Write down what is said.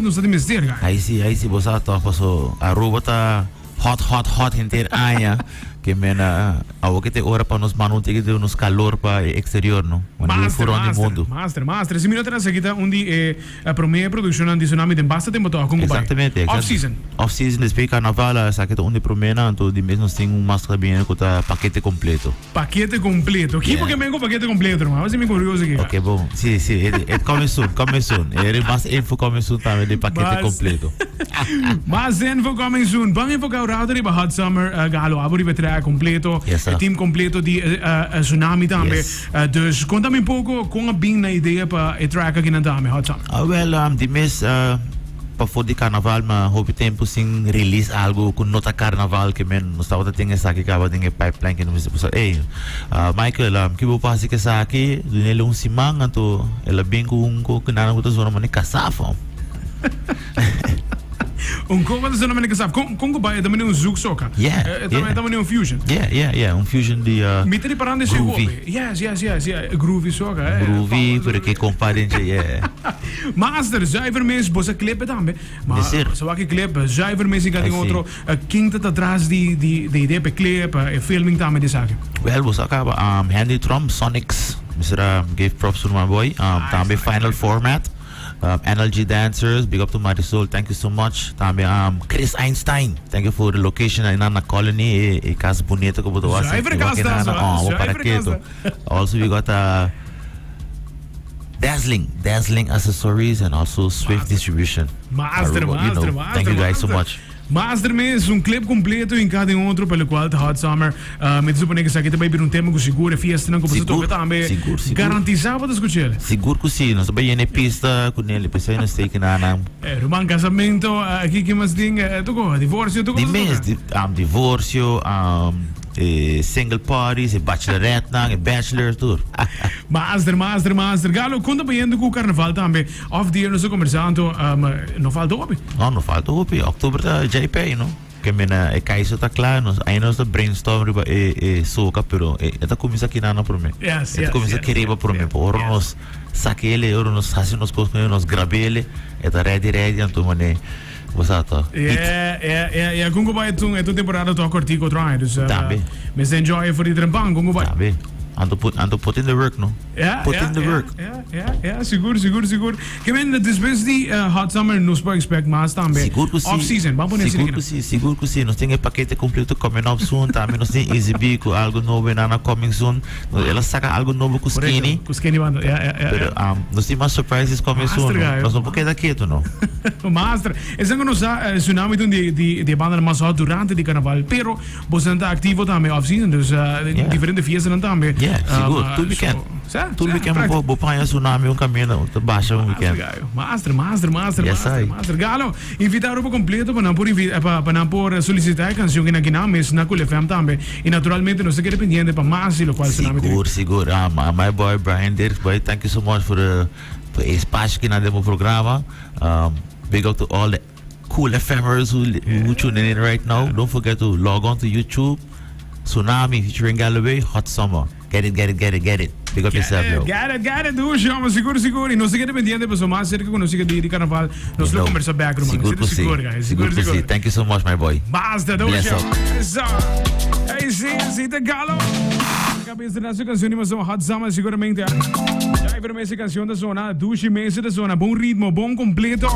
Nos ta di mester, guy. Ai si, ai si, bo sa toch, paso Aruba ta hot, hot, hot henter aña. Ke men awo ke te ora pa nos manda un tiki di nos calor pa e exterior, no? Wanneer Master, furon di master, mundu. master, master. Si mi no ta esaki ta un di e prome produccionnan di Tsunami den basta tempo toch, con cu bai? Exactamente, Off exact. season. Off season, despues di carnaval, esaki ta un di promenan, anto di mes nos tin un mas ta bini cu ta pakete completo. Pakete completo. Kico Yeah. ke men ku pakete completo, hermano? Así mi curioso ki. Ok, bon. Sí, sí, it coming soon, coming soon. Er mas info coming soon tambe di pakete Mas- completo. Mas info coming soon. Ban enfoca un rato riba Hot Summer, Galo. Abo riba track completo. Yes, sir. E team completo di Tsunami tambe. Yes. Dus contame un poco con a bin na idea pa e track aki nan tambe, Hot Summer. Ah, wel, di mes pafó di carnaval ma hopi tempo sin release algo cu no ta carnaval ke men nos tabata tin esaki caba den e pipeline ke nos mester pusa ey Michael ki bo por haci cu esaki dunele un siman anto el a bin cu un cu nan cu ta zona mane casafa. Un co ta zona mane casafa con con cu bay e ta mane un zouk soca Yeah, e ta yeah. e ta mane un fusion. Yeah, un fusion di Mi ta riparando esey groovy. hopi. Yes, yeah, groovy soca eh. Groovy pero ke compa den dje yeah. Master, zuiver mes, bo sa clip tambe. Ma Mester. sa wak e clip, zuiver mes i tin Ai, si. otro. Ken ta atras di idea pa e clip, e filming tambe di esaki? Wel, bo sa caba, Henry Trump, Sonics, mester a give props to my boy. Tambe Nice, Final nice. Format, NLG Dancers, big up to Marisol, thank you so much. Tambe Chris Einstein, thank you for the location ahí na Colony, e cas bonito cu bo ta wak. Zuiver cas ta, Oh, bo zuiver para cas keto. ta. Also we got Dazzling, Dazzling Accessories and also Swift Distribution. Master, Aruba, you master, know. master, Thank you guys so master. much. Master mes, un clip completo in cada otro pa locual ta Hot Summer. Mi ta supone cu esaki ta bay bira un tema cu sigur e fiestanan cu boso Sigur, toca tambe sigur, sigur. garantisa bo ta scuchel. Sigur cu si, nos ta bay yena e pista cu nel, pesey nos teken na nan. Ruman, casamento, aki mas tin, tuco, divorcio, tuco Di boso mes, toca? divorcio, E single parties, e bachelorette nan, e bachelors tur. Master, master, master. Galo, kon ta bayendo ku carnaval tambe? Of dia nos a conversa anto, no falta hopi. No, no falta hopi. October ta JP, no? Ke mena e kaiso ta kla, nos ainda nos ta brainstorm riba e soca, pero e ta kuminsa kina na prome. E ta kuminsa kere riba prome. Pa ora nos sak'ele, ora nos hasi nos kos ku e, nos grab'ele, e ta ready ready anto mane. Bo sa to. Hit. Yeah. Con cu bai e un temporada toch cortico otro aña. Dus, Tambe. Mester enjoy for di trempan, con cu bai. Tambe. Anto put, anto put in the work, no? Yeah, Put yeah, in the yeah, work. Yeah, sigur. Ke men, despues di Hot Summer, nos por expect mas tambe. Sigur cu si. Off season, ban pone asina Sigur kina. cu si, sigur cu si. Nos tin e pakete completo coming up soon. Tambe nos tin Easy B cu algo nobo en ana coming soon. El a saca algo nobo cu Correcto, Skinny. cu Skinny banda, yeah. Pero nos tin mas surprises coming soon, Master, no? guy. Nos no por keda keto, no? Master, esan ku nos sa, Tsunami ta un di e bandanan mas hot durante di karnaval, pero bosonan ta aktivo tambe off season, dus diferente fiestanan tambe. Yeah, sigur, tur weekend. Sa, Tur sa, weekend praktik. bo paña Tsunami un kaminda, ta basha un weekend. Master, guy. Master, master, master, Yes, master, I. master. Galo, invita Aruba completo pa nan por invi-, pa nan por solicita e cancion ki nan kinan mes na Cool FM tambe. Y naturalmente nos ta keda pendiente pa mas di locual Tsunami tin. Sigur, sigur. My boy Brian Dirks, boy, thank you so much for the Pa e espacio ki nan den bo programa. Big up to all the cool FMers who tuning in right now. Don't forget to log on to YouTube. Tsunami featuring Galloway, Hot Summer. Get it, get it, get it, get it. Big up yourself, yo. Get it, get it, dushi, hombre. Sigur, sigur. Y nos ta keda pendiente, pasobra mas cerca cu nos siga di carnaval, nos lo conversa back, ruman. Sigur cu si. Sigur, guys. Sigur cu si. Thank you so much, my boy. Basta, dushi. Bless up. Eso. Hey, sí, te galo. Cabeza na su canción y Hot Summer seguramente. Driver mes canción ta zona, dushi mes ta zona, bon ritmo, bon completo.